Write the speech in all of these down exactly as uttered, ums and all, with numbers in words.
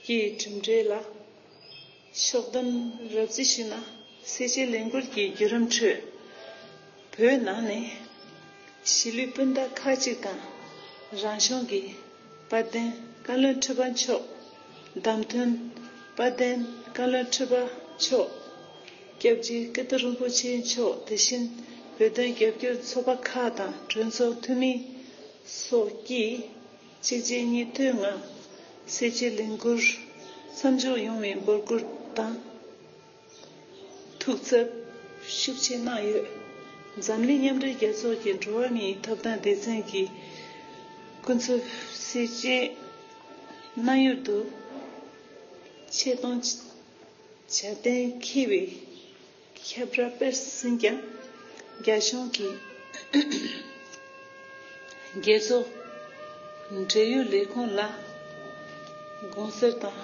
ཀྱི་གྲུབ་འབྲས་ལ་ཕྱོགས་བསྡོམས་རོབ་རྩིས་ཞུས་ན། སེར་བྱེས་ལས་འགུལ་གྱི་བརྒྱུད་རིམ་ཁྲོད། བོད་ནང་ནས་གཞིས་ལུས་སྤུན་ཟླ་ཁག་ཅིག་དང་། རང་གཞུང་གི་དཔལ་ལྡན་བཀའ་བློན་ཁྲི་པ་མཆོག་བདམས་ཐོན་དཔལ་ལྡན་བཀའ་བློན་ཁྲི་པ་མཆོག་སྐྱབས་རྗེ་ཀིརྟི་རིན་པོ་ཆེ་མཆོག་དེ་བཞིན་བོད་དོན་རྒྱབ་སྐྱོར་ཚོགས་པ་ཁག་དང་གྲོས་ཚོགས་འཐུས་མི་སོགས་ཀྱིས་གཅིག་རྗེས་གཉིས་མཐུད་ངང་སེར་བྱེས་ལས་འགུལ་མཚམས་འཇོག་ཡོང་བའི་འབོད་སྐུལ་དང་ཐུགས་འཚབ་ཤུགས་ཆེ་གནང་ཡོད། འཛམ་གླིང་མཉམ་འབྲེལ་རྒྱལ་ཚོགས་ཀྱི་འགྲོ་བ་མིའི་ཐོབ་ཐང་སྡེ་ཚན་གྱིས་སྐུ་ཚབ་སེར་བྱེས་གནང་ཡུལ་དུ་ཆེད་གཏོང་བྱ་གཏན་འཁེལ་བའི་ཁྱབ་བསྒྲགས་སྤེལ་ཟིན་ཀྱང་། རྒྱ་གཞུང་གིས་རྒྱལ་ཚོགས་འབྲེལ་ཡོད་ལས་ཁུངས་ལ་དགོངས་སེལ་དང་།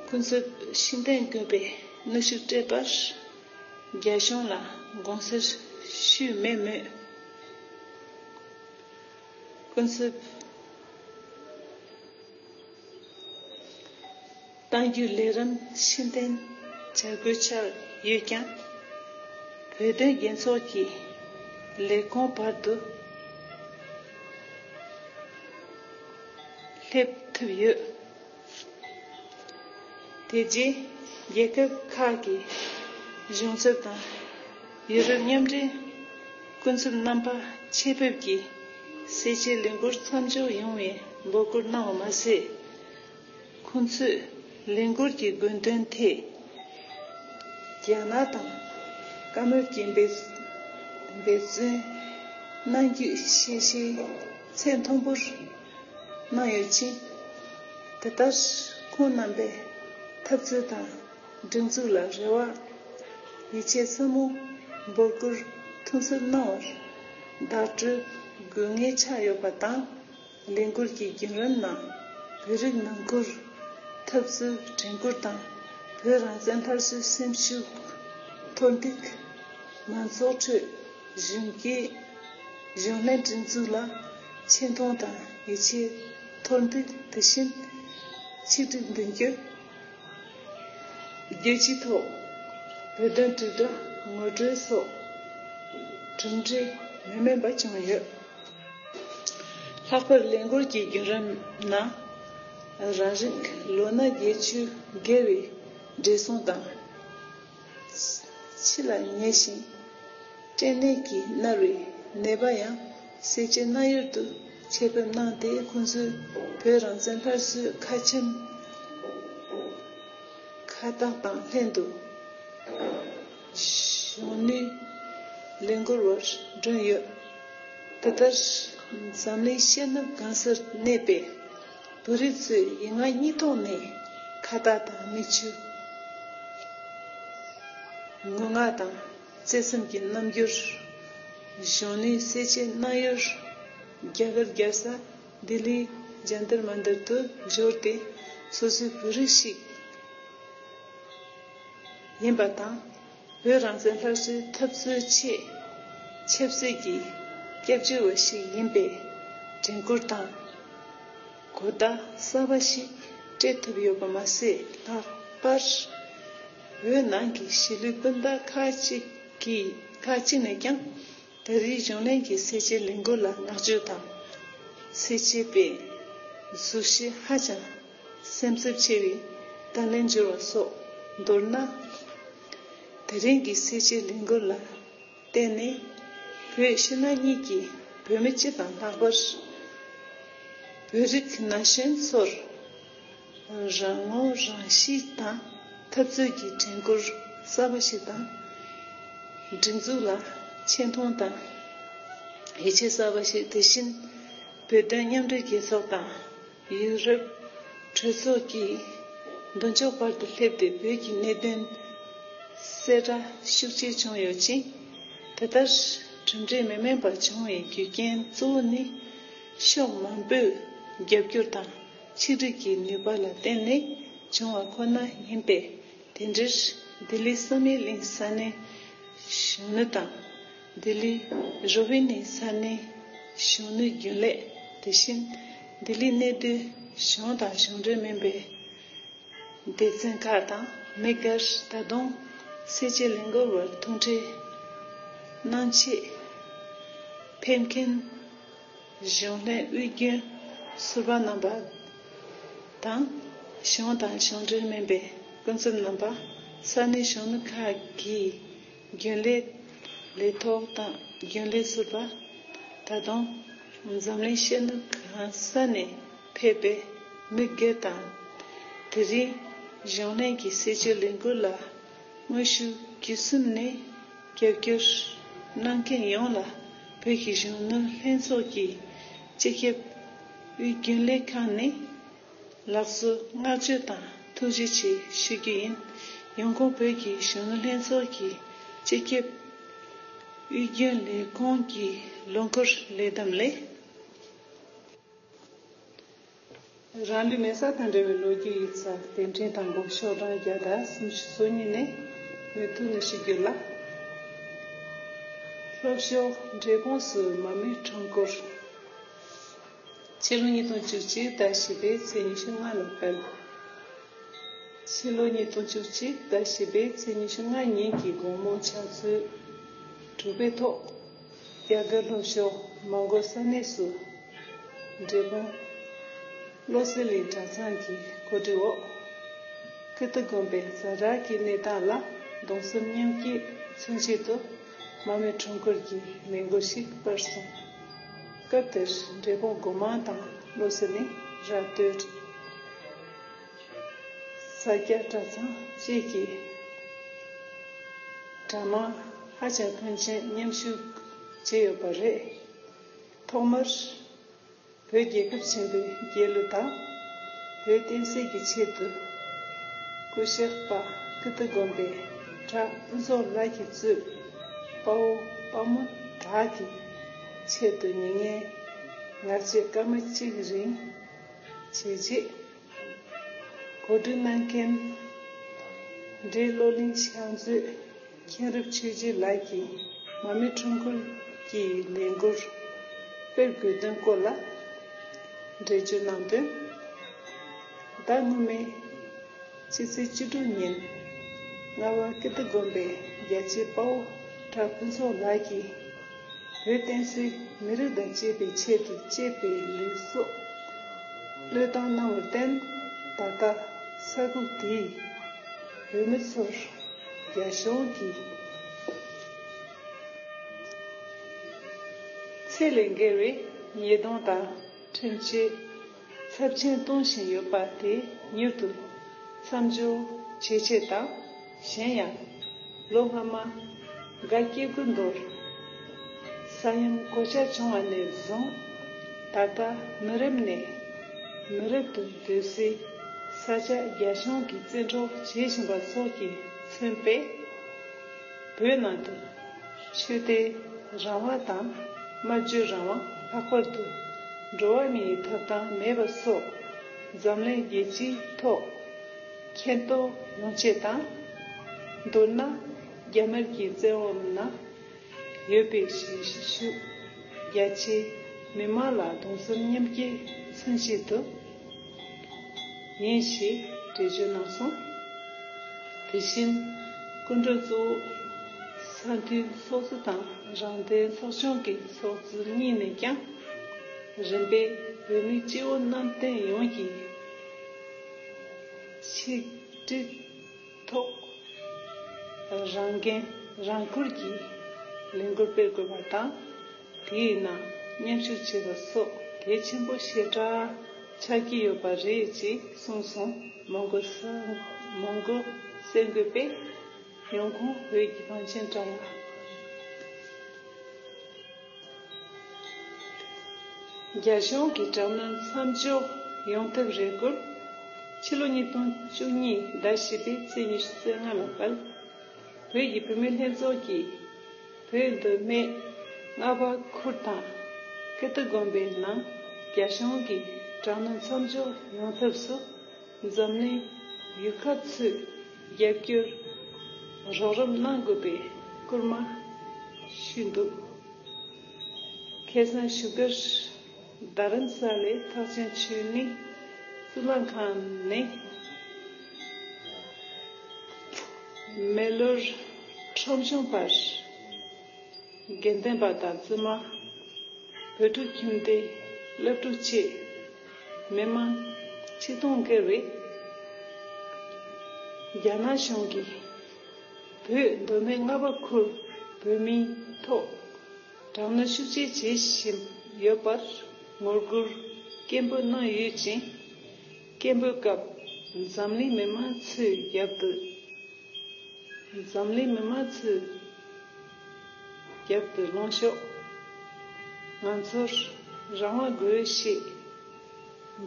སྐུ་ཚབ་ཤེས་ལྡན་དགོན་པས་གནོན་ཤུགས་སྤྲད་པར། རྒྱ་གཞུང་ལ་དགོངས་སེལ་ཞུས་མེད་མོད། སྐུ་ཚབ་གཏང་རྒྱུའི་ལས་རིམ་ཕྱིར་འཐེན་བྱ་དགོས་ཆགས་ཡོད་ཀྱང་། བོད་དོན་རྒྱལ་ཚོགས་ཀྱི་ལས་ཁུངས་བར་དུ་སླེབས་ཐུབ་ཡོད། དེ་རྗེས་རྒྱལ་ཁབ་ཁག་གི་གཞུང་ཚབ་དང་། ཡུ་རོབ་མཉམ་འབྲེལ་སྐུ་ཚབ་རྣམ་པ་ཆེད་ཕེབས་ཀྱིས་སེར་བྱེས་ལས་འགུལ་མཚམས་འཇོག་ཡོང་བའི་འབོད་སྐུལ་གནང་བ་མ་ཟད། ཁོང་ཚོས་ལས་འགུལ་གྱི་དགོས་དོན་ཐད་རྒྱ་ནག་དང་བཀའ་མོལ་གྱི་འབད་འབད་བརྩོན་གནང་རྒྱུའི་ཞལ་བཞེས་ཚད་མཐོན་པོར་གནང་ཡོད་ཅིང་། དེ་ལྟར་ཁོང་རྣམ་པའི་འཐབ་རྩོད་དང་། སྒྲིག་འཛུགས་ལ་རེ་བ། ཡིད་ཆེས་ཟབ་མོ་འབོད་སྐུལ་ཐུགས་འཚབ་གནང་བར་བདག་སྤྲོད་དགོས་ངེས་ཆགས་ཡོད་པ་དང་། ལས་འགུལ་གྱི་བརྒྱུད་རིམ་ནང་བོད་རིགས་ནང་ཁུལ་འཐབ་རྩོད་དྲན་སྐུལ་དང་། བོད་རང་བཙན་སླར་གསོའི་སེམས་ཤུགས་མཐོར་འདེགས། མང་ཚོགས་ཁྲོད་གཞོན་སྐྱེས་གཞོན་ལྷན་སྒྲིག་འཛུགས་ལ་ཆེ་མཐོང་དང་ཡིད་ཆེས་མཐོར་འདེགས། དེ་བཞིན་ཆིག་སྒྲིལ་མདུན་སྐྱོད། རྒྱལ་སྤྱིའི་ཐོག་བོད་དོན་དྲིལ་བསྒྲགས་ངོ་སྤྲོད་སོགས་གྲུབ་འབྲས་མི་དམན་པ་བྱུང་ཡོད། ལྷག་པར་ལས་འགུལ་གྱི་བརྒྱུད་རིམ་ནང་རང་རིགས་ལོ་ན་བརྒྱད་ཅུ་བརྒལ་བའི་བགྲེས་སོང་དང་། འཆི་ལ་ཉེ་ཞིང་སྐྲན་ནད་ཀྱིས་མནར་བའི་ནད་པ་ཡང་སེར་བྱེས་གནང་ཡུལ་དུ་ཆེད་ཕེབས་གནང་སྟེ། ཁོང་ཚོས་བོད་རང་བཙན་སླར་གསོའི་ཁ་ཆེམས་ཁ་བཏགས་དང་ལྷན་དུ་གཞོན་ནུའི་ལས་འགུལ་བར་བསྒྲོན་ཡོད། དེ་ལྟར་འཛམ་གླིང་ཤར་ནུབ་གང་སར་གནས་པའི་བོད་རིགས་ཚོས་ཡིག་ངག་གཉིས་ཐོག་ནས་ཁ་བཏགས་དང་མིག་ཆུ། ངུ་ངག་དང་བརྩེ་སེམས་ཀྱི་རྣམ་འགྱུར། གཞོན་ནུའི་སེར་བྱེས་གནང་ཡུལ་རྒྱ་གར་རྒྱལ་ས་ལྡི་ལིའི་ཇན་ཏར་མན་ཏར་དུ་འབྱོར་ཏེ། སོ་སོའི་བོད་རིགས་ཤིག་ཡིན་པ་དང་། བོད་རང་བཙན་སླར་གསོའི་འཐབ་རྩོད་ཆེད་ཆབ་སྲིད་ཀྱི་སྐྱབས་བཅོལ་བ་ཞིག་ཡིན་པའི་དྲན་སྐུལ་དང་གོ་བརྡ་གསར་པ་ཞིག་སྤྲད་ཐུབ་ཡོད་པ་མ་ཟད། ལྷག་པར་བོད་ནང་གི་གཞིས་ལུས་སྤུན་ཟླ་ཁག་ཅིག་གིས་ཁག་ཅིག་ནས་ཀྱང་ད་རེས་གཞུང་ལས་ཀྱི་སེར་བྱེས་ལས་འགུལ་ལ་བསྔགས་བརྗོད་དང་། སེར་བྱེས་པའི་གཟུགས་གཞི་ཧ་ཅང་སེམས་འཚབ་ཆེ་བའི་བརྡ་ལན་འབྱོར་བ་སོགས། མདོར་ན། དེ་རིང་གི་སེར་བྱེས་ལས་འགུལ་ལ་བརྟེན་ནས། བོད་ཕྱི་ནང་གཉིས་ཀྱི་བོད་མི་སྤྱི་དང་ལྷག་པར་བོད་རིགས་ན་གཞོན་ཚོར་རང་ངོ་རང་ཤེས་དང་འཐབ་རྩོད་ཀྱི་དྲན་སྐུལ་གསར་པ་ཞིག་དང་། སྒྲིག་འཛུགས་ལ་ཆེ་མཐོང་དང་ཡིད་ཆེས་གསར་པ་ཞིག་དེ་བཞིན་བོད་དོན་མཉམ་འབྲེལ་རྒྱལ་ཚོགས་དང་། ཡུ་རོབ་གྲོས་ཚོགས་ཀྱི་མདུན་ཅོག་བར་དུ་སླེབས་ཏེ་བོད་ཀྱི་གནད་དོན་གསལ་བསྒྲགས་ཤུགས་ཆེ་བྱུང་ཡོད་ཅིང་། དེ་ལྟར་གྲུབ་འབྲས་མི་དམན་པ་བྱུང་བའི་རྒྱུ་རྐྱེན་གཙོ་བོ་ནི་ཕྱོགས་མང་པོས་རྒྱབ་སྐྱོར་དང་ཆིག་སྒྲིལ་གྱི་ནུས་པ་ལ་བརྟེན་ནས་བྱུང་བ་ཁོ་ན་ཡིན་པས། དེ་འབྲེལ་ལྡི་ལི་བསམ་ཡས་གླིང་ས་གནས་གཞོན་ནུ་དང་། ལྡི་ལི་རོ་བྷི་ནི་ས་གནས་གཞོན་ནུ་རྒྱུན་ལས། དེ་བཞིན་ལྡི་ལི་གནས་སྡོད་གཞུང་དང་གཞུང་འབྲེལ་མིན་པའི་ སྡེ་ཚན་ཁག་དང་མི་སྒེར་ད་དུང་སེར་བྱེས་ལས་འགུལ་བར་ཐུགས་ཁྲལ་གནང་ཆེད་ཕེབས་མཁན་གཞོན་ལྷན་དབུས་རྒྱུན་ཟུར་པ་རྣམ་པ་དང་གཞུང་དང་གཞུང་འབྲེལ་མིན་པའི་སྐུ་ཚབ་རྣམ་པ། ས་གནས་གཞོན་ནུ་ཁག་གི་རྒྱུན་ལས་ལས་ཐོག་དང་རྒྱུན་ལས་ཟུར་པ། ད་དུང་འཛམ་གླིང་ཤར་ནུབ་གང་ས་ནས་ཕེབས་པའི་མི་སྒེར་དང་། དེ་རིང་གཞུང་ལྷན་གྱི་སྲིད་བྱུས་ལས་འགུལ་ལ་དངོས་ཤུགས་བརྒྱུད་གསུམ་ནས་རྒྱབ་སྐྱོར་གནང་མཁན་ཡོངས་ལ་བོད་ཀྱི་གཞོན་ནུ་ལྷན་ཚོགས་ཀྱི་སྤྱི་ཁྱབ་དབུས་རྒྱུན་ལས་ཁང་ནས་ལགས་སོ་བསྔགས་བརྗོད་དང་ཐུགས་རྗེ་ཆེ་ཞུ་རྒྱུ་ཡིན། ཡོང་ཁུངས་བོད་ཀྱི་གཞོན་ནུ་ལྷན་ཚོགས་ཀྱི་སྤྱི་ཁྱབ་དབུས་རྒྱུན་ལས་ཁང་གི་ལོ་འཁོར་ལས་བསྡོམས་ལས། རང་ལུས་མེ་སྲེག་དང་འབྲེལ་བའི་ལོ་རྒྱུས་ཡིག་ཚགས་དེབ་ཕྲེང་དང་པོ་ཤོག་གྲངས་བརྒྱ་དང་སུམ་ཅུ་སོ་གཉིས་ནས་མུ་མཐུད་ནས་ཞུ་རྒྱུ་ལ། ལྷོ་ཕྱོགས་འབྲས་སྤུངས་སུ་མ་རྨོས་འཕྲུལ་འཁོར། ཕྱི་ལོ་ཉིས་སྟོང་བཅུ་གཅིག་ཟླ་བཞི་པའི་ཚེས་ཉི་ཤུ་ལྔ་ལ་སྤེལ། ཕྱི་ལོ་ཉིས་སྟོང་བཅུ་གཅིག་ཟླ་བཞི་པའི་ཚེས་ཉི་ཤུ་ལྔ་ཉིན་གྱི་དགོང་མོ་ཕྱག་ཚོད་དྲུག་པའི་ཐོག་རྒྱ་གར་ལྷོ་ཕྱོགས་མོན་གྷོ་ས་གནས་སུ་འབྲས་སྤུངས་བློ་གསལ་གླིང་གྲྭ་ཚང་གི་གོ་སྒྲིག་འོག་ཀིརྟི་དགོན་པའི་ཛ་དྲག་གི་གནས་སྟངས་ལ་གདུང་སེམས་མཉམ་སྐྱེད་མཚོན་ཆེད་དུ་མ་རྨོས་འཕྲུལ་འཁོར་གྱི་ལས་འགུལ་ཞིག་སྤེལ་སོང་། སྐབས་དེར་འབྲས་སྤུངས་སྒོ་མང་དང་བློ་གསལ་གླིང་ར་སྟོད། ས་སྐྱ་གྲྭ་ཚང་བཅས་ཀྱི་གྲྭ་མང་ཧ་ཅང་ཕོན་ཆེན་མཉམ་ཞུགས་བྱས་ཡོད་པ་རེད། ཐོག་མར་བོད་རྒྱལ་ཁབ་ཆེན་པོའི་རྒྱལ་གླུ་དང་། བོད་བསྟན་སྲིད་ཀྱི་ཆེད་དུ་སྐུ་གཤེགས་པ་ཀིརྟི་དགོན་པའི་གྲྭ་ཕུན་ཚོགས་ལགས་ཀྱིས་གཙོས་དཔའ་བོ་དཔའ་མོ་དག་གི་ཆེད་དུ་མྱ་ངན་ངར་ལྕེ་སྐར་མ་གཅིག་རིང་བྱས་རྗེས། གོ་སྒྲིག་གནང་མཁན་འབྲས་བློ་གླིང་ཕྱག་མཛོད་མཁྱེན་རབ་ཆོས་རྗེ་ལགས་ཀྱིས་མ་རྨོས་འཕྲུལ་འཁོར་གྱི་ལས་འགུལ་སྤེལ་དགོས་དོན་སྐོར་ལ་འགྲེལ་བརྗོད་གནང་དོན། ཟླ་སྔོན་མའི་ཕྱི་ཚེས་བཅུ་དྲུག་ཉིན་རྔ་བ་ཀིརྟི་དགོན་པའི་རྒྱལ་གཅེས་དཔའ་བོ་གྲྭ་ཕུན་ཚོགས་ལགས་ཀྱིས། བོད་བསྟན་སྲིད་མི་རིགས་དང་བཅས་པའི་ཆེད་དུ་གཅེས་པའི་ལུས་སྲོག་བློས་བཏང་གནང་བར་བརྟེན། ད་ལྟ་ས་ཁུལ་དེའི་བོད་མི་ཚོར་རྒྱ་གཞུང་གིས་ཚད་ལས་བརྒལ་བའི་ཉེས་རྡུང་དང་ཁྲིམས་ཆད་ཚབས་ཆེན་གཏོང་བཞིན་ཡོད་པ་དེ་མྱུར་དུ་མཚམས་འཇོག་བྱེད་ཆེད་དང་། གཞན་ཡང་། ལོ་སྔ་མ་དགའ་སྐྱེ་དགུ་མདོར་ས་ཡོམ་གོད་ཆག་བྱུང་བ་ནས་བཟུང་ད་ལྟ་མི་རབས་ནས་མི་རབས་དུ་སྡོད་སའི་ས་ཆ་རྒྱ་གཞུང་གིས་བཙན་འཕྲོག་བྱེད་བཞིན་པ་སོགས་ཀྱིས་མཚོན་པའི་བོད་ནང་དུ་ཆོས་དད་རང་དབང་དང་སྨྲ་བརྗོད་རང་དབང་། ལྷག་པར་དུ་འགྲོ་བ་མིའི་ཐོབ་ཐང་མེད་པ་སོགས་འཛམ་གླིང་རྒྱལ་སྤྱིའི་ཐོག་མཁྱེན་རྟོགས་ཡོང་ཆེད་དང་། མདོར་ན་རྒྱ་དམར་གྱི་བཙན་འོག་ན་ཡོད་པའི་གཞིས་བཞུགས་རྒྱ་ཆེའི་མི་མང་ལ་གདུང་སེམས་མཉམ་སྐྱེད་མཚོན་ཆེད་དུ་ཡིན་ཞེས་འགྲེལ་བརྗོད་གནང་སོང་། དེ་བཞིན་སྐུ་མགྲོན་གཙོ་བོ་ས་མཐོའི་ཚོགས་གཙོ་དང་རང་བདེན་ཚོགས་ཆུང་གི་ཚོགས་གཙོ་གཉིས་ནས་ཀྱང་རིམ་པས་བོད་མི་སྤྱི་བོ་གནམ་བསྟན་ཡོངས་ཀྱི་ཆིག་སྒྲིལ་ཐོག་རང་འགན་རང་འཁུར་གྱིས་ལས་འགུལ་སྤེལ་དགོས་པ་དང་། དེའི་ནང་མཉམ་ཞུགས་བྱེད་པ་སོགས་གལ་ཆེན་པོ་ཞེ་དྲག་ཆགས་ཀྱི་ཡོད་པ་རེད་ཅེས་གསུངས་སོང་། མོན་གྷོ་ས་མོན་གྷོ་གསར་འགོད་པས། ཡོང་ཁུངས་བོད་ཀྱི་གངས་ཅན་བྲག་ཡ། རྒྱ་གཞུང་གི་དྲག་གནོན་མཚམས་འཇོག་ཡོང་ཐབས་རེ་སྐུལ། ཕྱི་ལོ་ཉིས་སྟོང་བཅུ་གཉིས་ཟླ་བཞི་པའི་ཚེས་ཉི་ཤུ་རྩ་ལྔ་ལ་སྤེལ། བོད་ཀྱི་བུད་མེད་ལྷན་ཚོགས་ཀྱིས་བོད་མདོ་སྨད་རྔ་བ་ཁུལ་དང་ཀིརྟི་དགོན་པའི་ནང་རྒྱ་གཞུང་གི་དྲག་གནོན་མཚམས་འཇོག་ཡོང་ཐབས་སུ། འཛམ་གླིང་ཡུལ་ཁག་ཚོས་རྒྱབ་སྐྱོར་རོགས་རམ་གནང་དགོས་པའི་སྐུལ་མ་ཞུས་འདུག་ཁ་སང་བཞུགས་སྒར་རྡ་རམ་ས་ལའི་ཐེག་ཆེན་ཆོས་གླིང་གཙུག་ལག་ཁང་ནས། མེ་ལོར་ཁྲོམ་གཞུང་བར་དགེ་ལྡན་པ་དང་བཙུན་མ། བོད་ཕྲུག་ཁྱིམ་སྡེ། སློབ་ཕྲུག་བཅས་མི་མང་ཆིག་སྟོང་བརྒལ་བས་རྒྱ་ནག་གཞུང་གིས་བོད་མདོ་སྨད་རྔ་བ་ཁུལ་བོད་མིའི་ཐོག་དྲག་གནོན་ཤུགས་ཆེ་བྱེད་བཞིན་ཡོད་པར་ངོ་རྒོལ་སྐད་འབོད་གནང་ཡོད་ཅིང་། སྐད་འབོད་སྐབས་འཛམ་གླིང་མི་མང་ཚོའི་རྒྱབ་ཏུ། འཛམ་གླིང་མི་མང་ཚོའི་རྒྱབ་ཏུ་ལངས་ཤོག་ང་ཚོར་རང་དབང་དགོས་ཞེས་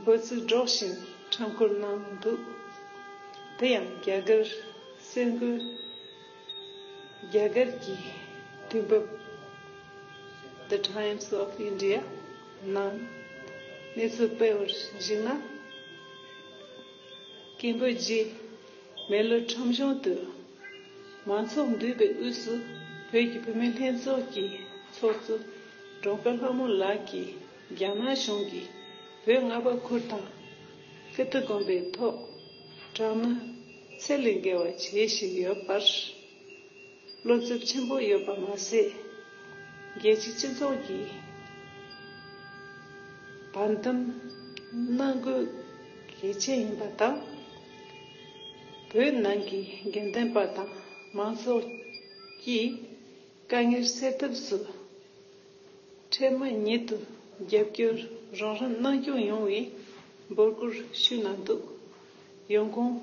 འབོད་ཚིག་སྒྲོག་བཞིན་ཁྲོམ་སྐོར་གནང་འདུག་དེ་ཡང་རྒྱ་གར་གསར་འགོད། རྒྱ་གར་གྱི་དུས་བབ་The Times of India ནང་གནས་ཚུལ་སྤེལ་བར་གཞིགས་ན། སྐད་འབོད་རྗེས་མེ་ལོར་ཁྲོམ་གཞུང་དུ་མང་ཚོགས་འདུས་པའི་དབུས་སུ་བོད་ཀྱི་བུད་མེད་ལྷན་ཚོགས་ཀྱི་ཚོགས་གཙོ་འབྲོང་དཀར་ལྷ་མོ་ལགས་ཀྱིས་རྒྱ་ནག་གཞུང་གིས་བོད་རྔ་བ་ཁུལ་དང་ཀིརྟི་དགོན་པའི་ཐོག་དྲག་གནོན་ཚད་ལས་བརྒལ་བ་བྱེད་བཞིན་ཡོད་པར། བློ་འཚབ་ཆེན་པོ་ཡོད་པ་མ་ཟད། རྒྱལ་སྤྱིའི་སྤྱི་ཚོགས་ཀྱིས་བར་འདུམ་གནང་དགོས་གལ་ཆེན་ཡིན་པ་དང་། བོད་ནང་གི་དགེ་ལྡན་པ་དང་མང་ཚོགས་ཀྱིས་དཀའ་ངལ་སེལ་ཐབས་སུ། འཕྲལ་མ་ཉིད་དུ་རྒྱབ་སྐྱོར་རོགས་རམ་གནང་སྐྱོང་ཡོང་བའི་འབོད་སྐུལ་ཞུས་གནང་འདུག་ཡོང་ཁུངས།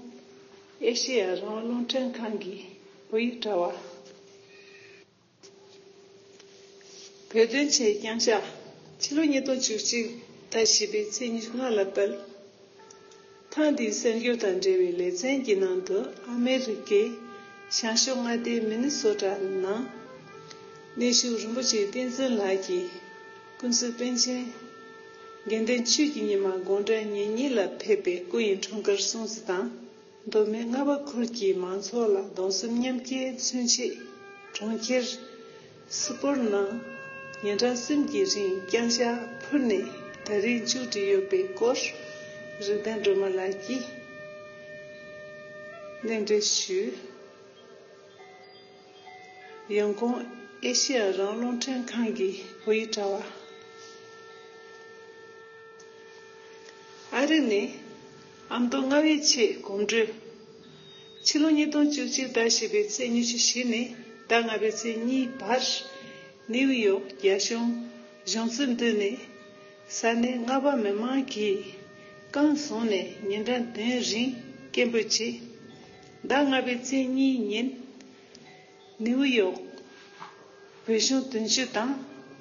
ཨེ་ཤེ་ཡ་རང་དབང་རླུང་འཕྲིན་ཁང་གི་བོད་ཡིག་དྲ་བ། བོད་དོན་ཆེད་བརྐྱངས་ཕྱག་ཕྱི་ལོ་ཉིས་སྟོང་བཅུ་གཅིག་ཟླ་བཞི་པའི་ཚེས་ཉི་ཤུ་ལྔ་ལ་སྤེལ། ཐེངས་འདིའི་གསར་འགྱུར་དང་འབྲེལ་བའི་ལེ་ཚན་གྱི་ནང་དུ་ཨ་མེ་རི་ཀའི་བྱང་ཕྱོགས་མངའ་སྡེ་མི་ནི་སོ་ཊ་ནང་གནས་བཞུགས་རིན་པོ་ཆེ་བསྟན་འཛིན་ལགས་ཀྱིས་ཀུན་གསལ་པཎ་ཆེན་དགེ་ལྡན་ཆོས་ཀྱི་ཉི་མ་དགུང་གྲངས་ཉེར་གཉིས་ལ་ཕེབས་པའི་སྐུ་ཡི་འཁྲུངས་སྐར་སྲུང་བརྩི་དང་། མདོ་སྨད་རྔ་བ་ཁུལ་གྱི་མང་ཚོགས་ལ་གདུང་སེམས་མཉམ་སྐྱེད་མཚོན་ཆེད་གྲོང་ཁྱེར་སུད་བུར་ནང་ཉིན་གྲངས་གསུམ་གྱི་རིང་བརྐྱངས་ཕྱག་ཕུལ་ནས་ད་རེས་མཇུག་བསྒྲིལ་ཡོད་པའི་སྐོར་རིག་ལྡན་སྒྲོལ་མ་ལགས་ཀྱིས་གནས་འདྲི་ཞུས། ཡོང་ཁུངས། ཨེ་ཤེ་ཡ་རང་དབང་རླུང་འཕྲིན་ཁང་གི་བོད་ཡིག་དྲ་བ། ཨ་རི་ནས་ཨ་མདོ་རྔ་བའི་ཆེད་གོམ་བགྲོད། ཕྱི་ལོ་ཉིས་སྟོང་བཅུ་གཅིག་ཟླ་བཞི་པའི་ཚེས་ཉི་ཤུ་བཞི་ནས་ཟླ་ལྔ་པའི་ཚེས་གཉིས་བར། ནིའུ་ཡོག་རྒྱ་གཞུང་གཞུང་ཚབ་མདུན་ནས་ས་གནས་རྔ་བ་མི་མང་གིས་རྐང་བཟུང་ནས་ཉིན་གྲངས་བདུན་རིང་སྐད་འབོད་བྱས། ཟླ་ལྔ་པའི་ཚེས་གཉིས་ཉིན། ནིའུ་ཡོག་བོད་གཞུང་དོན་གཅོད་དང་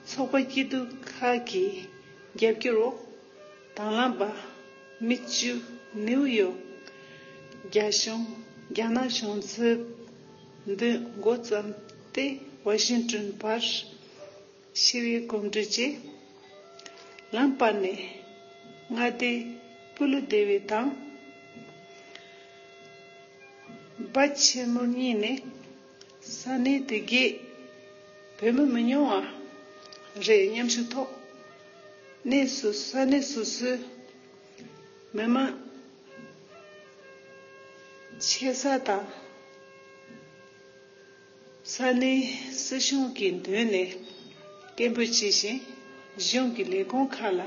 ཚོགས་པ་སྐྱིད་སྡུག་ཁག་གི་རྒྱབ་སྐྱོར་འོག་དང་བླངས་པ་མི་བཅུ་ནིའུ་ཡོག་རྒྱ་གཞུང་རྒྱ་ནག་གཞུང་ཚབ་མདུན་འགོ་བརྩམས་ཏེ་ཝ་ཤིང་ཏོན་བར་ཞི་བའི་གོམ་བགྲོད་བྱས། ལམ་བར་ནས་མངའ་སྡེ་པུ་ལུ་སྡེ་བའི་དང་། སྦ་ཆེན་མོ་གཉིས་ནས་ས་གནས་དེ་གའི་བོད་མི་མི་ཉུང་བ་རེ་མཉམ་ཞུགས་ཐོག་གནས་སུ་ས་གནས་སོ་སོའི་མི་མང་ཆེ་ས་དང་། ས་གནས་སྲིད་གཞུང་གི་མདུན་ནས་སྐད་འབོད་བྱས་ཤིང་གཞུང་གི་ལས་ཁུངས་ཁག་ལ་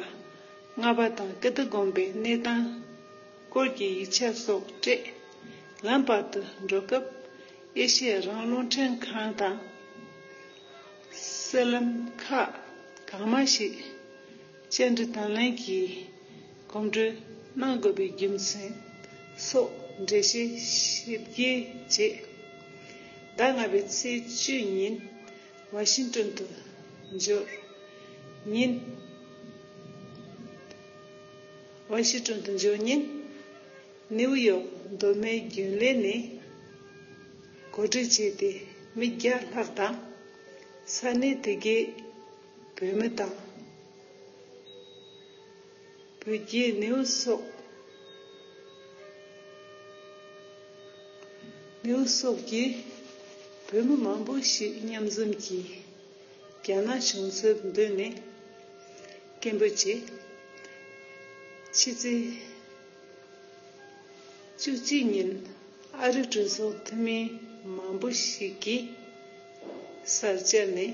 རྔ་བ་དང་ཀིརྟི་དགོན་པའི་གནས་སྟངས་སྐོར་གྱི་ཡིག་ཆ་སོགས་སྤྲད། ལམ་བར་དུ་འགྲོ་སྐབས་ཨེ་ཤེ་ཡ་རང་དབང་རླུང་འཕྲིན་ཁང་དང་གསར་ལམ་ཁག་གང་མང་ཞིག་བཅར་འདྲི་དང་ལེན་གྱིས་གོམ་བགྲོད་གནང་དགོས་པའི་རྒྱུ་མཚན་སོགས་འགྲེལ་བཤད་ཞིབ་རྒྱས་བྱས། ཟླ་ལྔ་པའི་ཚེས་བཅུ་ཉིན་ཝ་ཤིང་ཏོན་དུ་འབྱོར་ཉིན། ཝ་ཤིང་ཏོན་དུ་འབྱོར་ཉིན། ནིའུ་ཡོག་མདོ་སྨད་རྒྱུན་ལས་ནས་གོ་སྒྲིག་བྱས་ཏེ་མི་བརྒྱ་ལྷག་དང་ས་གནས་དེ་གའི་བོད་མི་དང་། བོད་རྒྱའི་ནེའུ་སོགས། ནེའུ་སོགས་ཀྱི་བོད་མི་མང་པོ་ཞིག་མཉམ་འཛོམས་ཀྱིས་རྒྱ་ནག་གཞུང་ཚབ་མདུན་ནས་སྐད་འབོད་བྱས། ཕྱི་ཚེས་བཅུ་གཅིག་ཉིན་ཨ་རིའི་གྲོས་ཚོགས་འཐུས་མིའི་ མང་པོ་ཞིག་གིས་གསར་བཅར་ནས་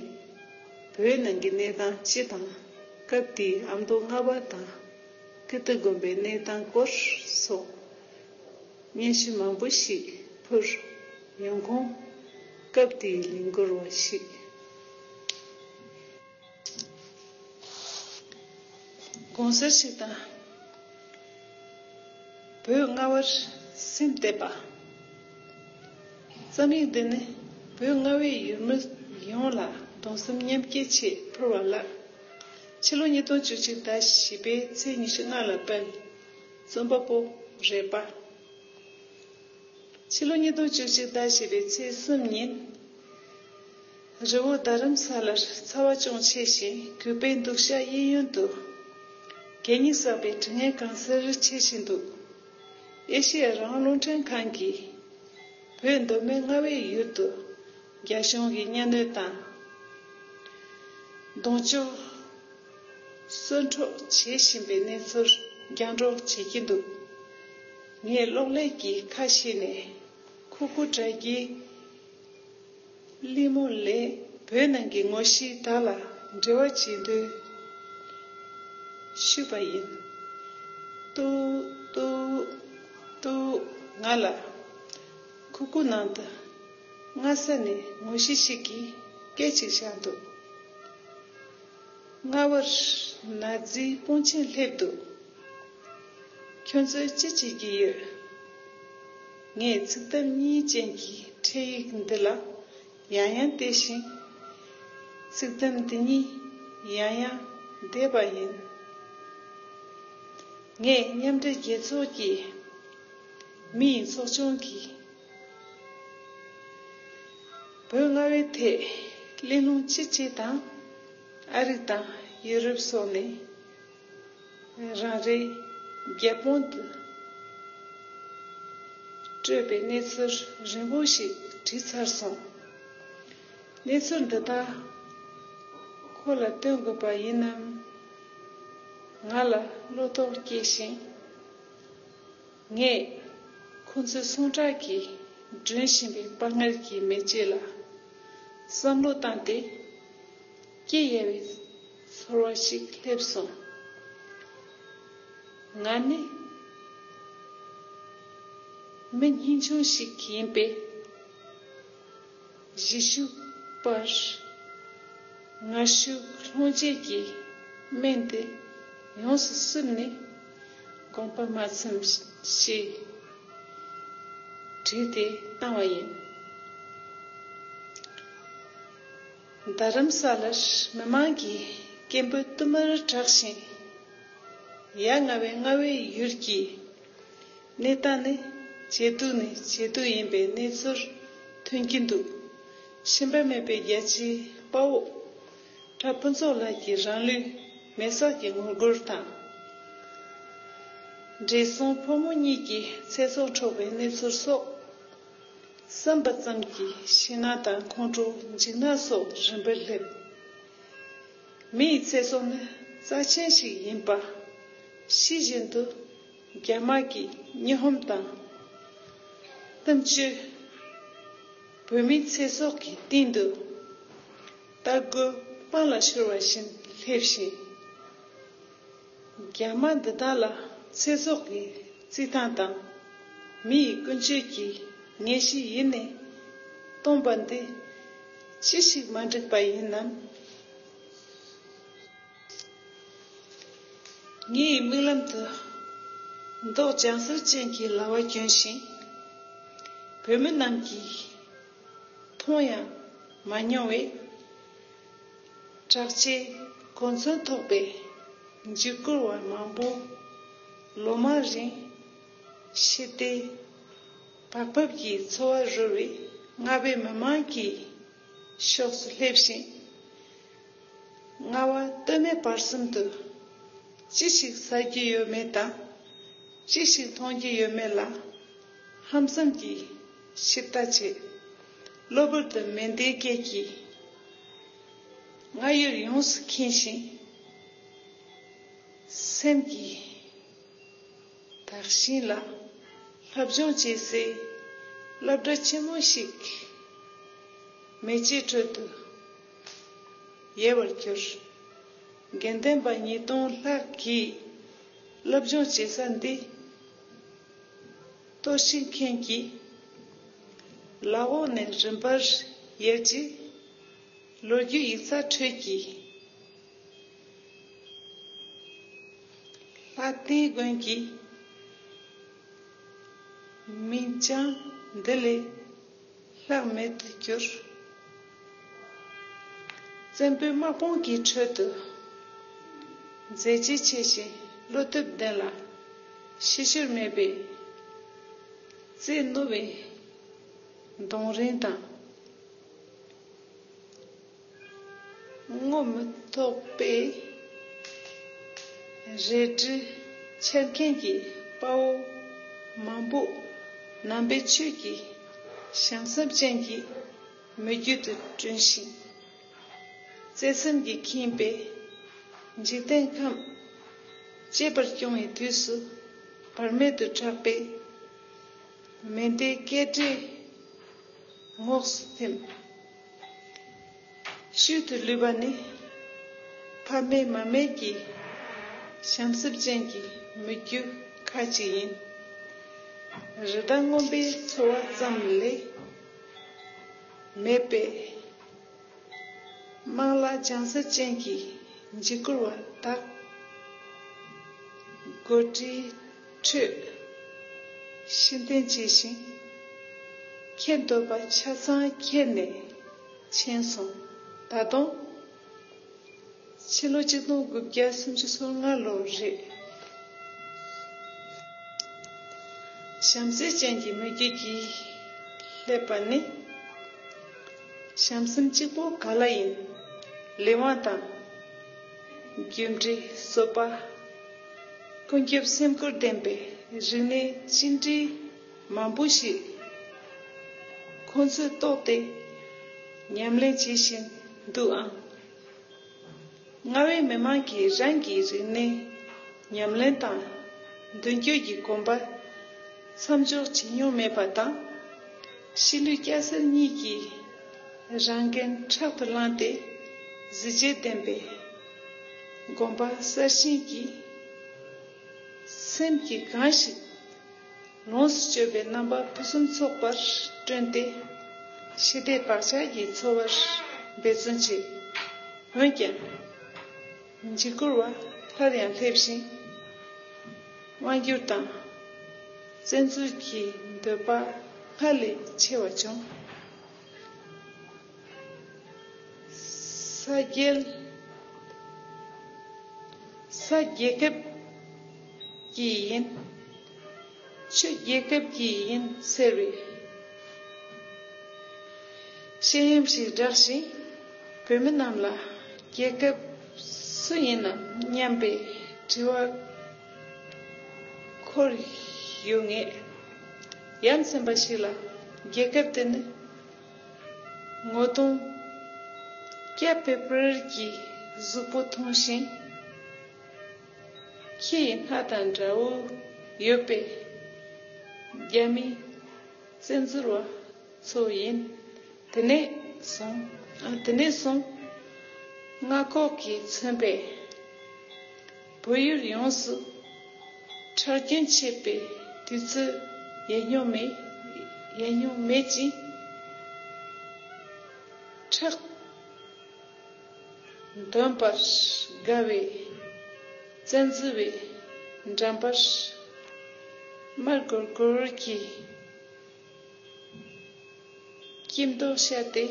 བོད་ནང་གི་གནས་སྟངས་སྤྱི་དང་། སྐབས་དེའི་ཨ་མདོ་རྔ་བ་དང་ཀིརྟི་དགོན་པའི་གནས་སྟངས་སྐོར་སོགས་སྙན་ཞུ་མང་པོ་ཞིག་ཕུལ་ཡོང་ཁུངས། སྐབས་དེའི་ལས་འགུལ་བ་ཞིག་དགོངས་སེལ་ཞིག་དང་། བོད་རྔ་བར་སེམས་གཏད་པ། རྩོམ་ཡིག་འདི་ནི་བོད་རྔ་བའི་ཡུལ་མི་ཡོངས་ལ་གདུང་སེམས་མཉམ་སྐྱེད་ཆེད་ཕུལ་བ་ལགས། ཕྱི་ལོ་ཉིས་སྟོང་བཅུ་གཅིག་ཟླ་བཞི་པའི་ཚེས་ཉི་ཤུ་ལྔ་ལ་སྤེལ། རྩོམ་པ་པོ་རེད་པ། ཕྱི་ལོ་ཉིས་སྟོང་བཅུ་གཅིག་ཟླ་བཞི་པའི་ཚེས་གསུམ་ཉིན། རི་བོ་རྡ་རམ་ས་ལར་ཚ་བ་ཅུང་ཆེ་ཞིང་གུས་པའི་འདུག་བྱ་གཡས་གཡོན་དུ་གད་སྙིགས་བསགས་པའི་དྲི་ངན་གང་སར་མཆེད་བཞིན་འདུག། ཨེ་ཤེ་ཡ་རང་དབང་རླུང་འཕྲིན་ཁང་གིས་བོད་མདོ་སྨད་རྔ་བའི་ཡུལ་དུ་རྒྱ་གཞུང་གིས་གཉའ་གནོན་དང་། གདོང་གཅོག་གསོད་འཕྲོག་བྱེད་བཞིན་པའི་གནས་ཚུལ་རྒྱང་སྒྲོག་བྱེད་ཀྱི་འདུག། ངས་གློག་ཀླད་ཀྱི་ཁ་ཕྱེ་ནས་ཁུ་ཁུ་དྲ་རྒྱའི་གླེང་མོལ་ལས་བོད་ནང་གི་ངོ་ཤེས་དག་ལ་འབྲེལ་བ་བྱེད་འདོད་ཞུས་པ་ཡིན། ཏུའུ་ཏུའུ་ཏུའུ། ང་ལ་ཁུ་ཁུ་ནང་དུ་སྔ་ས་ནས་ངོ་ཤེས་ཤིག་གིས་སྐད་ཅིག་བཞག་འདུག། རྔ་བར་ན་རྫིའི་དཔུང་ཆེན་སླེབས་འདུག། ཁྱོད་ཚོས་ཅི་བྱེད་ཀྱི་ཡོད། ངས་ཚིག་དེབ་གཉིས་ཅན་གྱི་འཕྲེད་ཡིག་འདི་ལ་ཡང་ཡང་བལྟས་ཤིང་། ཚིག་དེབ་འདི་གཉིས་ཡང་ཡང་བལྟས་པ་ཡིན། ངས་མཉམ་འབྲེལ་རྒྱལ་ཚོགས་ཀྱི་མིའི་ཚོགས་ཆུང་གིས་བོད་རྔ་བའི་ཐད་གླེང་སློང་ཅི་བྱེད་དང་། ཨ་རི་དང་ཡུ་རོབ་སོགས་ནས་རང་རེའི་རྒྱལ་དཔོན་དུ་སྤྲོད་པའི་གནས་ཚུལ་རིང་པོ་ཞིག་བྲིས་ཚར་སོང་། གནས་ཚུལ་འདི་དག་ཁོ་ལ་སྟོན་དགོས་པ་ཡིན་ནམ། ང་ལ་བློ་དོགས་སྐྱེས་ཤིང་། ངས་ཁོ་ཚོའི་སོང་བཀྲག་གིས་སྒྲོན་བཞིན་པའི་དཔའ་ངར་གྱི་མེ་ལྕེ་ལ་བསམ་བློ་བཏང་སྟེ། སྐྱི་གཡའ་བའི་ཚོར་བ་ཞིག་སླེབས་སོང་། ང་ནི་མི་སྙིང་ཆུང་ཞིག་ཡིན་པས། གཞིས་བཞུགས་པར་ངར་ཤུགས་སློང་བྱེད་ཀྱི་སྨན་དེ་ཡོངས་སུ་བསུབས་ནས་དགོངས་པ་མ་ཚོམས་ཞེས་བྲིས་ཏེ་བཏང་བ་ཡིན། རྡ་རམ་ས་ལར་མི་མང་གིས་སྐད་འབོད་ཏུ་མར་གྲགས་ཤིང་། ཡ་ང་བའི་རྔ་བའི་ཡུལ་གྱི་གནས་སྟངས་ནི་ཇེ་སྡུག་ནས་ཇེ་སྡུག་ཡིན་པའི་གནས་ཚུལ་ཐོན་གྱིན་འདུག། ཞུམ་པ་མེད་པའི་རྒྱལ་སྤྱིའི་དཔའ་བོ་གྲྭ་ཕུན་ཚོགས་ལགས་ཀྱིས་རང་ལུས་མེ་སྲེག་གི་ངོ་རྒོལ་དང་། བགྲེས་སོང་ཕོ་མོ་གཉིས་ཀྱི་ཚེ་སྲོག་འཕྲོག་པའི་གནས་ཚུལ་སོགས། བསམ་པ་ཙམ་གྱིས་ཞེད་སྣང་དང་ཁོང་ཁྲོ་འཇིགས་སྣང་སོགས་རིམ་པར་སླེབས། མི་ཡི་ཚེ་སྲོག་ནི་རྩ་ཆེན་ཞིག་ཡིན་པ་ཤེས་བཞིན་དུ། རྒྱ་དམག་གི་སྨྱོ་ཧམ་དང་གཏམ་བརྗོད། བོད་མིའི་ཚེ་སྲོག་གི་སྟེང་དུ་རྟ་རྒོད་སྤང་ལ་ཤོར་བ་བཞིན་སླེབས་ཤིང་། རྒྱ་དམག་འདི་དག་ལ་ཚེ་སྲོག་གི་རྩིས་ཐང་དང་མི་ཡི་ཀུན་སྤྱོད་ཀྱི་ངན་གཤིས་ཡེ་ནས་སྟོང་པ་འདི་ཅི་ཞིག་མ་འགྲིག་པ་ཡིན་ནམ། ངའི་མིག་ལམ་དུ་མདོག་ལྗང་སེར་ཅན་གྱི་ལྭ་བ་གྱོན་ཞིང་། བོད་མི་རྣམས་ཀྱིས་མཐོང་ཡང་མ་མྱོང་བའི་དྲག་ཆས་གོ་མཚོན་ཐོགས་པའི་འཇིགས་སྐུལ་བ་མང་པོ་ལོ་མང་རིང་ཞི་བདེ་བག་ཕེབས་ཀྱི་འཚོ་བ་རོལ་བའི་རྔ་བའི་མི་མང་གི་ཕྱོགས་སུ་སླེབས་ཤིང་། རྔ་བ་སྟོད་སྨད་བར་གསུམ་དུ་ཅི་ཞིག་ཟ་རྒྱུ་ཡོད་མེད་དང་ཅི་ཞིག་མཐོང་རྒྱུ་ཡོད་མེད་ལ་ཧམ་སེམས་ཀྱིས་ཞིབ་ལྟ་བྱེད། གློ་བུར་དུ་མེ་མདའི་སྐད་ཀྱིས་རྔ་ཡུལ་ཡོངས་སུ་ཁེངས་ཤིང་། སེམས་ཀྱི་དག་ཞིང་ལ་ལྷབ་སྦྱོང་བྱེད་སའི་ སློབ་གྲྭ་ཆེན་མོ་ཞིག་མེ་ལྕེའི་ཁྲོད་དུ་ཡལ་བར་གྱུར། དགེ་ལྡན་པ་ཉིས་སྟོང་ལྷག་གིས་སློབ་སྦྱོང་བྱེད་ས་འདི་གཏོར་བཤིག་མཁན་གྱི་ལག་འོག་ནས་རིམ་པར་ཡལ་རྗེས། ལོ་རྒྱུས་ཡིག་ཚགས་ཁྲོད་ཀྱི་ལྷ་ལྡན་དགོན་གྱི་མིང་བྱང་འདི་ལས་ལྷག་མེད་དུ་གྱུར། བཙན་པོའི་དམག་དཔུང་གི་ཁྲོད་དུ་མཛད་རྗེས་ཆེ་ཞིང་བློ་སྟོབས་ལྡན་ལ་ཕྱི་བཤོལ་མེད་པའི་རྩེ་རྣོ་བའི་གདོང་རིང་དང་། རྔོ་མི་ཐོགས་པའི་རལ་གྲི་འཕྱར་མཁན་གྱི་དཔའ་བོ་མང་པོ་ནང་པའི་ཆོས་ཀྱི་བྱང་སེམས་ཅན་གྱི་མོས་གུས་དུ་བསྐྲུན་ཞིང་། བརྩེ་སེམས་ཀྱིས་ཁེངས་པའི་འཇིག་རྟེན་ཁམས་གཅེས་པར་སྐྱོང་བའི་དུས་སུ་བར་མེད་དུ་གྲགས་པའི་མེ་མདའི་སྐད་སྒྲས་ངོགས་སུ་ཐིམ། ཤུལ་དུ་ལུས་པ་ནི་ཕ་མེས་མ་མེས་ཀྱི་བྱམས་སེམས་ཅན་གྱི་མི་རྒྱུ་ཁ་ཅིག་ཡིན། རི་དྭགས་རྔོན་པའི་འཚོ་བ་ཙམ་ལས་མེད་པས། དམངས་ལ་བྱང་ས་ཅན་གྱི་འཇིགས་སྐུལ་བ་དག་དགོད་བྲའི་ཁྲོད་ཤེས་ལྡན་བྱས་ཤིང་། ཁྱེད་འདོད་པ་ཆ་ཚང་ཁྱེར་ནས་ཕྱིན་སོང་། ད་དུང་ཕྱི་ལོ་ཆིག་སྟོང་དགུ་བརྒྱ་སུམ་ཅུ་སོ་ལྔ་ལོ་རེད། བྱམས་བརྩེ་ཅན་གྱི་མི་རྒྱུད་ཀྱིས་སླེབས་པ་ནི། བྱམས་སེམས་གཅིག་པོ་ག་ལ་ཡིན། ལས་དབང་དང་། རྒྱུ་འབྲས་གསོད་པ། ཀུན་ཁྱབ་སེམས་ཁུར་ལྡན་པའི་རིག་གནས་ཅི་འདྲའི་མང་པོ་ཞིག་ཁོང་ཚོས་རྟོགས་ཏེ་ཉམས་ལེན་བྱེད་བཞིན་འདུག་ཨང་། རྔ་བའི་མི་དམངས་ཀྱིས་རང་གི་རིག་གནས་ཉམས་ལེན་དང་མདུན་སྐྱོད་ཀྱི་གོམ་པ་མཚམས་འཇོག་བྱེད་མྱོང་མེད་པ་དང་། གཤིས་ལུས་སྐྱ་སེར་གཉིས་ཀྱིས་རང་འགན་ཕྲག་ཏུ་བླངས་ཏེ་གཟི་བརྗིད་ལྡན་པའི་དགོན་པ་གསར་བཞེངས་ཀྱི་སེམས་ཀྱིས་གང་ཞིག་ལོངས་སུ་སྤྱོད་པའི་རྣམ་པ་ཕུན་སུམ་ཚོགས་པར་བསྐྲུན་ཏེ། ཞི་བདེ་བག་ཆགས་ཀྱི་འཚོ་བར་འབད་བརྩོན་བྱེད། འོན་ཀྱང་། འཇིགས་སྐུལ་བ་སླར་ཡང་སླེབས་ཤིང་། དབང་སྒྱུར་དང་བཙན་འཛུལ་གྱི་འདོད་པ་སྔར་ལས་ཆེ་བ་བྱུང་། ས་རྒྱལ། ས་རྒྱལ་ཁབ་ཀྱི་ཡིན། ཆོས་རྒྱལ་ཁབ་ཀྱི་ཡིན་ཟེར་བའི་བཤད་ཡམ་ཞིག་བསྒྲགས་ཤིང་། བོད་མི་རྣམས་ལ་རྒྱལ་ཁབ་སུ་ཡིན་ནམ་སྙམ་པའི་དྲི་བ་འཁོར་ཡོད་ངེས། ཡ་མཚན་པ་ཞིག་ལ་རྒྱལ་ཁབ་དེ་ནི་ངོ་གདོང་སྐྱ་བེར་བེར་གྱི་གཟུགས་པོ་མཐོང་ཞིང་། ཁྱི་ཡི་སྣ་དང་འདྲ་བོ་ཡོད་པའི་རྒྱ་མིའི་བཙན་འཛུལ་བ་ཚོ་ཡིན། དེ་ནས་བཟུང་། ཨ། དེ་ནས་བཟུང་མངའ་ཁོངས་ཀྱིས་མཚོན་པའི་བོད་ཡུལ་ཡོངས་སུ་ཁྲག་རྒྱུན་ཆད་པའི་དུས་ཚོད་ཡལ་མྱོང་མེད། ཡལ་མྱོང་མེད་ཅིང་། ཁྲག་འདོན་པར་དགའ་བའི་བཙན་འཛུལ་བའི་འགྲམ་པར་དམར་སྒོར་སྒོར་གྱི་སྐྱིབས་མདོག་ཤར་ཏེ།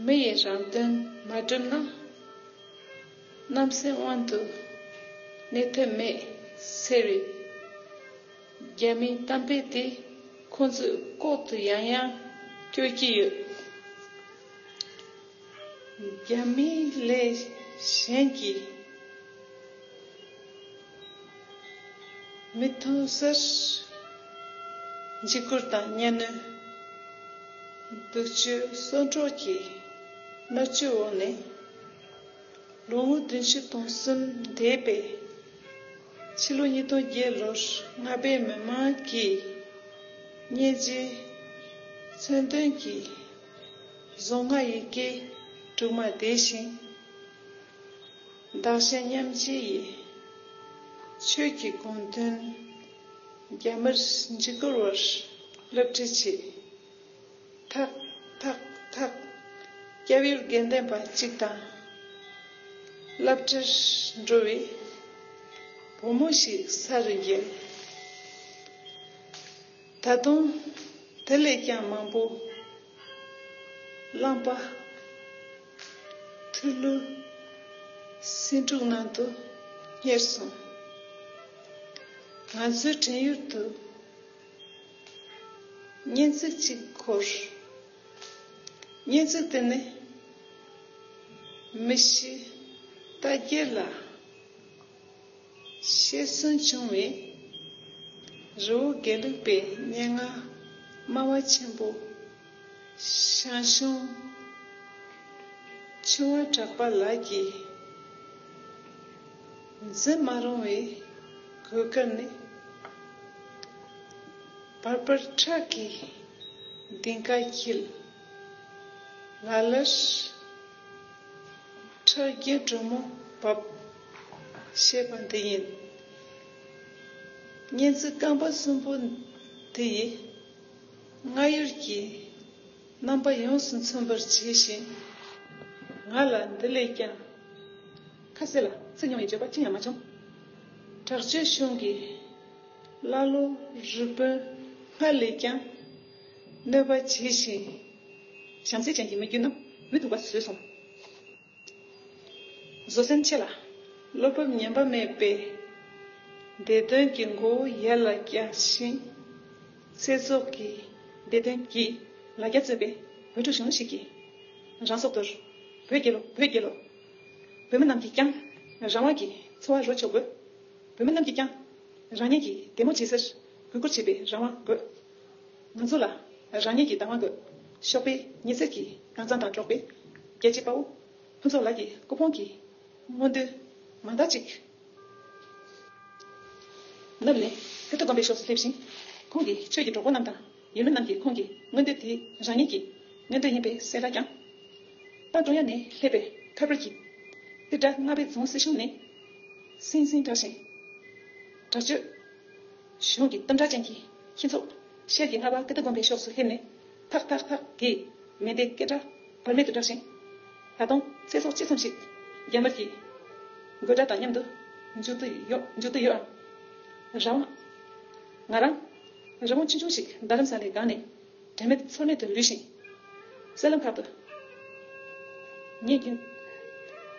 མི་ཡི་རང་དོན་མ་བསྒྲུབས་ན། གནམ་སའི་དབང་དུ་གནས་ཐབས་མེད་ཟེར་བའི་རྒྱ་མིའི་གཏམ་དཔེ་དེ་ཁོང་ཚོས་ལྐོག་ཏུ་ཡང་ཡང་སྐྱོར་གྱི་ཡོད། རྒྱ་མི་ལས་གཞན་གྱིས་མི་མཐོང་སར་འཇིགས་སྐུལ་དང་གཉའ་གནོན། སྡུག་སྤྱོད་གསོད་འཕྲོག་གི་མནར་གཅོད་འོག་ནས། ལོ་ངོ་བདུན་ཅུ་དོན་གསུམ་འདས་པའི་ཕྱི་ལོ་ཉིས་སྟོང་བརྒྱད་ལོར་རྔ་པའི་མི་དམངས་ཀྱིས་ སྙིང་རྗེ་མཚོན་དོན་གྱིས་གཟུངས་སྔགས་ཡི་གེ་དྲུག་མ་བཟླས་ཤིང་། བདག་གཞན་མཉམ་བརྗེ་ཡི་ཆོས་ཀྱི་དགོངས་དོན་རྒྱ་མིར་འཇིགས་སྐུལ་བར་སློབ་ཁྲིད་བྱས། ཐག་ཐག་ཐག་སྐྱབས་ཡུལ་དགེ་ལྡན་པ་གཅིག་དང་། སློབ་གྲྭར་འགྲོ་བའི་བུ་མོ་ཞིག་ས་རུ་འགྱེལ། ད་དུང་དེ་ལས་ཀྱང་མང་པོ་གླང་པ་ཐོལ་གླུ་སེང་འབྲུག་ནང་དུ་སྙེགས་སོང་། ང་ཚོའི་དྲན་ཡུལ་དུ་སྙན་ཚིག་ཅིག་འཁོར། སྙན་ཚིག་དེ་ནི་མི་ཤི་རྟ་རྒྱལ་ལ་གཤེར་གསོན་བྱུང་བའི་རི་བོ་དགེ་ལུགས་པའི་སྙན་ངག་སྨྲ་བ་ཆེན་པོ་ཞང་ཞུང་ཆུང་བ་གྲགས་པ་ལགས་ཀྱིས་འཛིན་མ་རུང་བའི་གོས་དཀར་ནི། བར་བར་ཁྲག་གི་ལྡིང་ཀ་འཁྱིལ། ལ་ལར་ཁྲག་རྒྱུན་དྲོན་མོ་བབས། ཞེས་པ་འདི་ཡིན། སྙན་ཚིག་རྐང་པ་གསུམ་པོ་འདི་ཡིས་སྔ་ཡུལ་གྱི་རྣམ་པ་ཡོངས་སུ་མཚོན་པར་བྱས་ཤིང་། ང་ལ་འདི་ལས་ཀྱང་ཁ་གསལ་ལ་ཚིག་ཉུང་བའི་བརྗོད་པ་ཅི་ཡང་མ་བྱུང་། དྲག་སྤྱོད་གཞུང་གི་ཀླ་ཀློ་རུ་དཔོན་སྔར་ལས་ཀྱང་གནོད་པ་བྱས་ཤིང་། བྱམས་བརྩེ་ཅན་གྱི་མི་རྒྱུད་རྣམས་མི་སྡུག་པ་བཟོས་སོང་། བཟོད་སེམས་ཆེ་ལ་བློ་སྤོབས་ཉམས་པ་མེད་པས། བདེ་དོན་གྱི་མགོ་བོ་ཡར་ལ་བཀྱགས་ཤིང་། ཚེ་སྲོག་གི་བདེ་དོན་གྱི་ལ་རྒྱ་བརྩོན་པའི་བོད་ཕྲུག་གཞོན་ནུ་ཞིག་གིས་རང་སྲོག་དོར། བོད་རྒྱལ་ལོ། བོད་རྒྱལ་ལོ། བོད་མི་རྣམས་ཀྱིས་ཀྱང་རང་དབང་གི་འཚོ་བ་རོལ་ཆོག་དགོས། བོད་མི་རྣམས་ཀྱིས་ཀྱང་རང་ཉིད་ཀྱི་བདེ་མོ་བྱེད་སར་གུས་བཀུར་བྱེད་པའི་རང་དབང་དགོས། ང་ཚོ་ལ་རང་ཉིད་ཀྱི་བདག་དབང་དགོས། ཤོག་པའི་ཉི་ཚེ་གི་རྐང་གཙང་དང་འགྲོགས་པའི་རྒྱལ་གཅེས་དཔའ་བོ་ཕུན་ཚོགས་ལགས་ཀྱི་སྐུ་ཕུང་གི་མངོན་འདོད་མ་འདའ་ཅིག། ནབ་ནས་ཧེ་ཏོ་དགོན་པའི་ཕྱོགས་སུ་སླེབས་ཤིང་། ཁོང་གིས་ཆོས་ཀྱི་གྲོགས་པོ་རྣམས་དང་ཡུལ་མི་རྣམས་ཀྱིས་ཁོང་གི་མངོན་འདོད་དེ་རང་ཉིད་ཀྱི་མངོན་འདོད་ཡིན་པའི་གསལ་བསྒྲགས་བསྐྱངས། ད་ཀྲུང་དབྱང་ནས་སླེབས་པའི་ཁ་པར་གྱིས། ཏི་ཏྲ་རྔ་བའི་རྫོང་སྲིད་གཞུང་ནས་སིང་སིང་བསྒྲགས་ཤིང་། དྲག་སྤྱོད་གཞུང་གི་གཏམ་དྲག་ཅན་གྱི་ཁྱི་ཚོགས་ཤར་གྱི་རྔ་བ་ཀི་ཏི་དགོན་པའི་ཕྱོགས་སུ་སླེབས་ནས་ཐག་ཐག་ཐག་གིས་མེ་མདའི་སྐད་སྒྲ་བར་མེད་དུ་བསྒྲགས་ཤིང་། ད་དུང་ཚེ་སྲོག་ཅི་ཙམ་ཞིག་རྒྱ་དམར་གྱི་དགོད་སྒྲ་དང་མཉམ་དུ་འཇུག་ཏུ་ཡོད་འཇུག་ཏུ་ཡོད་ཨང་། རང་དབང་། ང་རང་རི་བོང་ཆུང་ཆུང་ཞིག་རྡ་རམ་ས་ལའི་སྒང་ནས་དྲན་མེད་ཚོར་མེད་དུ་ལུས་ཤིང་། གསར་ལམ་ཁག་ཏུ་ངེད་ཀྱི་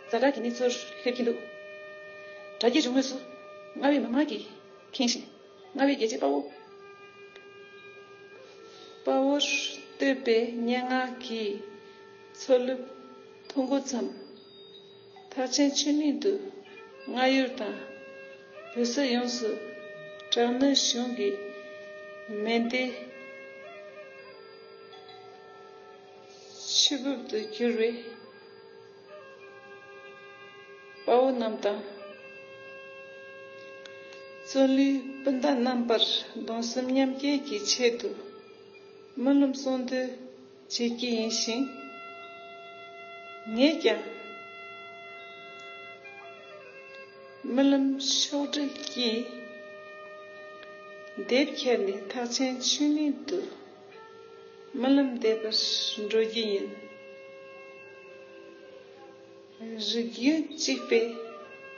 ཛ་དྲག་གི་གནས་ཚུལ་སླེབས་ཀྱིན་འདུག། དྲ་རྒྱའི་གཞུང་ངོས་སུ་རྔ་བའི་མི་མང་གིས་ཁེངས་ཤིང་། རྔ་བའི་རྒྱལ་གཅེས་དཔའ་བོ། དཔའ་བོར་བསྟོད་པའི་སྙན་ངག་གི་མཚོ་ལེབ་མཐོང་འགོ་བརྩམས། ཐེག་ཆེན་ཆོས་གླིང་དུ་རྔ་ཡུལ་དང་བོད་ས་ཡོངས་སུ་དྲག་གནོན་གཞུང་གི་མེ་མདའི་ཆུ་འབེབས་དུ་གྱུར་བའི་དཔའ་བོ་རྣམས་དང་། བཙོན་ལུས་སྤུན་ཟླ་རྣམ་པར་གདུང་སེམས་མཉམ་སྐྱེད་ཀྱི་ཆེད་དུ་སྨོན་ལམ་གསུང་འདོན་བྱེད་ཀྱི་ཡིན་ཞིང་། ངས་ཀྱང་སྨོན་ལམ་ཤོག་དྲིལ་གྱིས་དེབ་ཁྱེར་ནས་ཐེག་ཆེན་ཆོས་གླིང་དུ་སྨོན་ལམ་འདེབས་པར་འགྲོ་རྒྱུ་ཡིན། རིགས་རྒྱུད་གཅིག་པའི་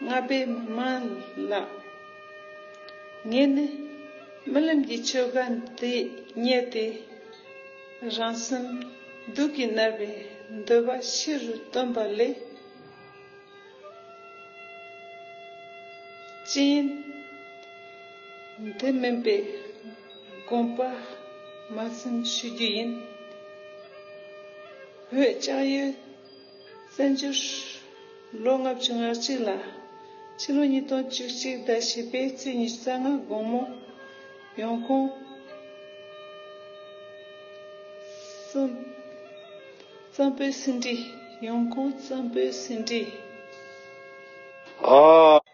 རྔ་པའི་མི་མང་ལགས། ངས་ནི་རྨི་ལམ་གྱི་ཆོས་སྒར་འདི་རྙེད་དེ། རང་སེམས་སྡུག་གིས་མནར་བའི་འདོད་པ་ཕྱི་རུ་བཏོན་པ་ལས། ཅི་ཡིན་འདི་མིན་པའི་དགོངས་པ་མ་ཚིམ་ཞུ་རྒྱུ་ཡིན། བོད་ལྕགས་ཡོས་བཙན་བྱོལ་ལོ་ལྔ་བཅུ་ང་གཅིག་ལ་ཕྱི་ལོ་ཉིས་སྟོང་བཅུ་གཅིག་ཟླ་བཞི་པའི་ཚེས་ཉི་ཤུ་རྩ་ལྔ་དགོང་མོ་ཡོང་ཁུངས་གཙང་གཙང་པོའི་ཟིན་བྲིས། ཡོང་ཁུངས་གཙང་པོའི་ཟིན་བྲིས། ཨ།